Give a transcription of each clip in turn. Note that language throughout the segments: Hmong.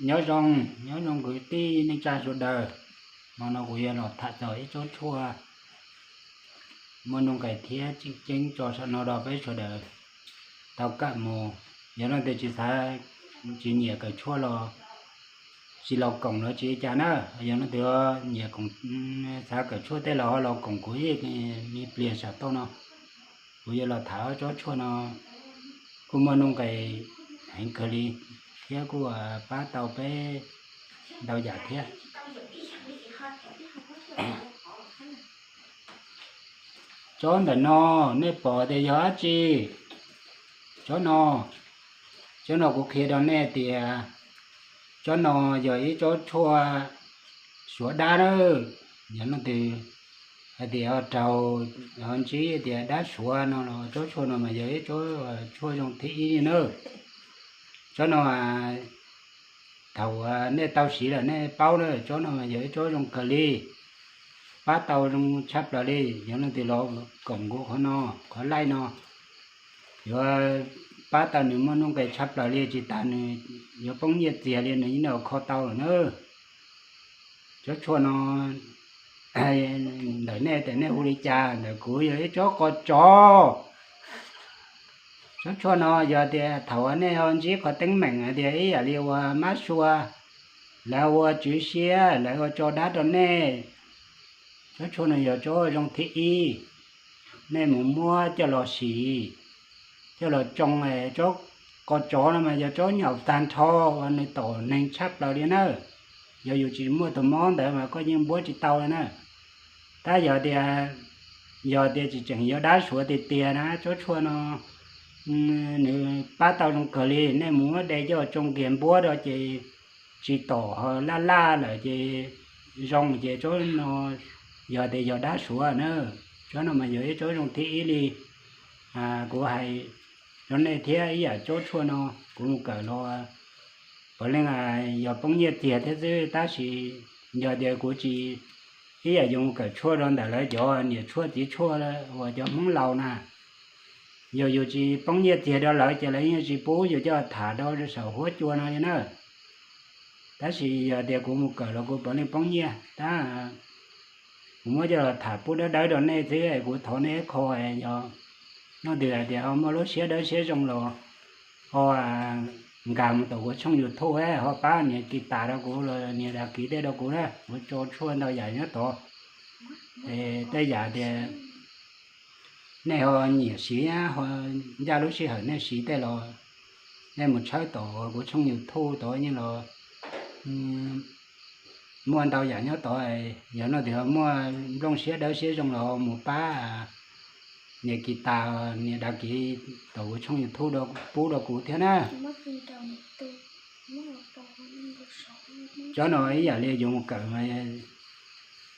Nyob zoo, nyob zoo kwv tij neej tsa sawv daws. Hmo no kuv yuav los tham txog ib tsob tshuaj muaj nuj nqes thiab tseem ceeb tso saum no rau peb sawv daws tau kawm mus. Yog leej twg tsis xav, tsis nyiam kawm tshuaj los tsis los koom los tsis ua cas na. Yog leej twg nyiam koom, xav kawm tshuaj tej los ho los koom kuv ib me pliag saum toj no. Kuv yuav los tham ob tsob tshuaj no kuj muaj nuj nqes heev kawg li thiab kuj pab tau peb ntau yam thiab. Tsob ntawm no nej pom tias yog dab tsi? Tsob no, tsob no kuv qhia rau nej tias tsob no yog ib tsob tshuaj suav dab na. Yog leej twg hais tias ho raug, ho ntsib tias dab suav no los tsob tshuaj no mas yog ib tsob tshuaj zoo thib ib li na. Tsob no thaum nej tau siv lawm nej paub na, tsob no mas yog ib tsob zoo kawg li, pab tau zoo tshaj plaws li. Yog leej twg los koom kuv qhov no, qhov laij no, yuav pab tau nws muaj nuj nqes tshaj plaws li, tsis tas nws yuav poob nyiaj txiag li, nws yeej kho tau lawm na. Tsob tshuaj no ntawm nej tias nej hu li cas, ntawm kuv yog ib tsob qos tsov. Tsob tshuaj no yog tias thaum nej ho ntsib qhov teeb meem hais tias ib yam li uas mab sua, lawv ua tswv siab, lawv ua tso dab rau nej, tsob tshuaj no yog tsob zoo thib ib. Nej mus muab coj los siv, coj los tsoo. Tsob qos tsov no mas yog tsob nyaum tag nrho uas nws tom neeg tshaj plaws li na. Yog yus tsis muaj tus mob ntawd mas koj yeej npuab tsis tau li na. Tab yog tias, yog tias tsis tseem yog dab suav tiag tiag na, tsob tshuaj no nws pab tau zoo kawg li. Nej mus muab de coj tsoo kiag npuab rau ces tsis tom, ho laj laj lawm ces zoo. Ces tsob no yog tias yog dab suav na, tsob no mas yog ib tsob zoo thib ib li. Kuv hais rau nej thiab, ib yam tsob tshuaj no kuv mus kawm los puav leej yog poob nyiaj txiag thiab xwb, tab sis yog tias kuv tsis, ib yam yus mus kawm tshuaj rau ntawm lawv cov niam tshuaj txiv tshuaj uas cov Hmoob laus na, yog yus tsis poob nyiaj txiag rau lawv ces lawv yeej tsis pub yus coj tham rau saum huab cua no li na. Tab sis yog tias kuv mus kawm los kuv puav leej poob nyiaj, tab kuv muab coj los tham pub dawb dawb rau nej xwb, kuv thov nej ib qho, yog leej twg hais tias ho muaj lub siab dawb siab zoo los ho nkag mus tom kuv tshooj YouTube, ho pab nias kis tas rau kuv los nias dag kis tej rau kuv na, kuv tso tshuaj ntau yam nyob tod. Tej yam tias nej ho nyiam siv, ho ncaj lub sij hawm nej siv tej los nej mus tshawb tom kuv tshooj YouTube tod yeej los muaj ntau yam nyob tod. Yog leej twg ho muaj nplooj siab dawb siab zoo los mus pab nias kis tas, nias dag kis tom kuv tshooj YouTube pub rau kuv thiab na. Tsob no ib yam li yus mus kawm mas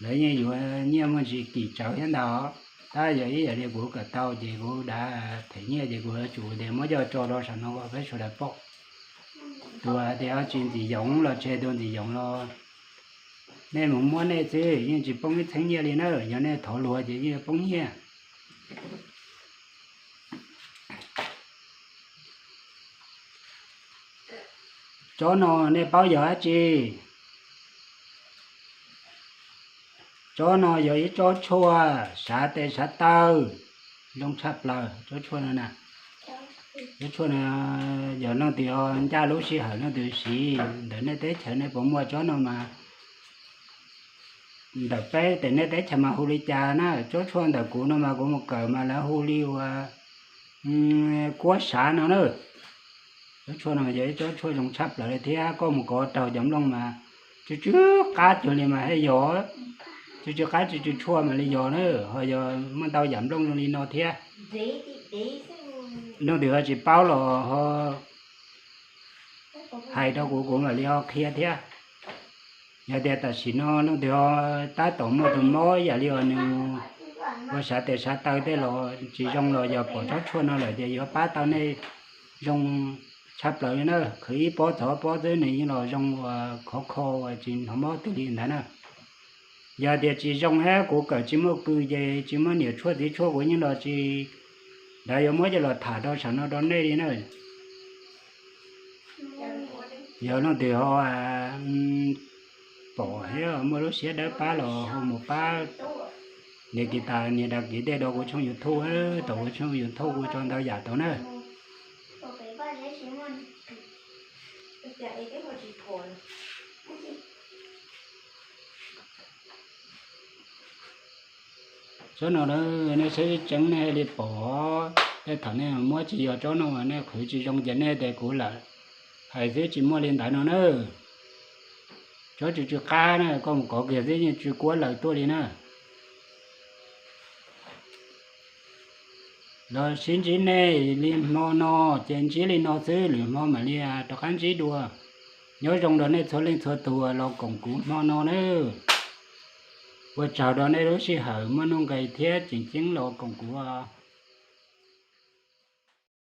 lawv yeej yuav nyiaj muaj ntsis kim tsawv thiab ntag. Tab yog ib yam li kuv kawm tau ces kuv dav them nyiaj ces kuv yuav tsum tias muab coj tso rau saum no kom peb sawv daws pom. Tus hais tias ho tsis ntxim yoov los tseg, tus ntxim yoov los nej mus muab nej xwb, yeej tsis poob ib txheeb nyiaj li na. Yog nej thov luag ces yeej poob nyiaj. Tsob no nej paub yog dab tsi? Tsob no yog ib tsob tshuaj sav tes sav taw zoo tshaj plaws. Tsob tshuaj no na, tsob tshuaj no yog leej twg ho ncaj lub sij hawm leej twg siv ntawm nej teb chaws nej puas muaj tsob no mas ntawm peb tes nej teb chaws mas hu li cas na. Tsob tshuaj ntawm kuv no mas kuv mus kawm mas lawv hu li uas kuab sav no na. Tsob tshuaj no yog ib tsob tshuaj zoo tshaj plaws li thiab, koj mus kov raug cov nplooj mas tsw tsw qab cuag li mas thiaj yog, tsw tsw qab tsw tsw tshuaj mam li yog na. Ho yog muaj ntau yam nplooj zoo li no thiab. Leej twg ho tsis paub los ho hais rau kuv, kuv mam li ho qhia thiab. Yog tias tam sim no leej twg ho tab tom muaj tus mob ib yam li uas nws ua sav tes sav taw tej los tsis zoo los yog pom tsob tshuaj no lawm ces yuav pab tau nej zoo tshaj plaws li na. Khwv ib pob txog ob pob xwb nws yeej los zoo uas khov kho uas tsis hnov mob twg li ntawd na. Yog tias tsis zoo thiab kuv kawm tsis muaj kws ces tsis muaj niam tshuaj txiv tshuaj kuv yeej los tsis, lawv yuav muab coj los tham rau saum no rau nej li na. Yog leej twg ho pom thiab muaj lub siab dawb pab los ho mus pab nias kiv tas nias da kiv tej rau kuv tshooj YouTube, tom kuv tshooj YouTube kuv tso ntau yam tau na. Tsob no nej saib tseeb nej li pom, tej thaum nej muab tsis yog tsob no mas nej qhwv tsis zoo ces nej tias kuv lawm. Hais xwb tsis muaj li ntawd no na. Tsob tsw tsw qab na, koj mus kov kiag xwb yeej tsw kuab lawm tuaj li na. Los sib ntsib nej li hmo no, ces ntsib li no xwb, lwm hmo mam li rov qab ntsib dua. Nyob zoo rau nej txhua leej txhua tus los koom kuv hmo no nawb. Ua tsaug rau nej lub sij hawm muaj nuj nqis thiab tseem ceeb los koom kuv.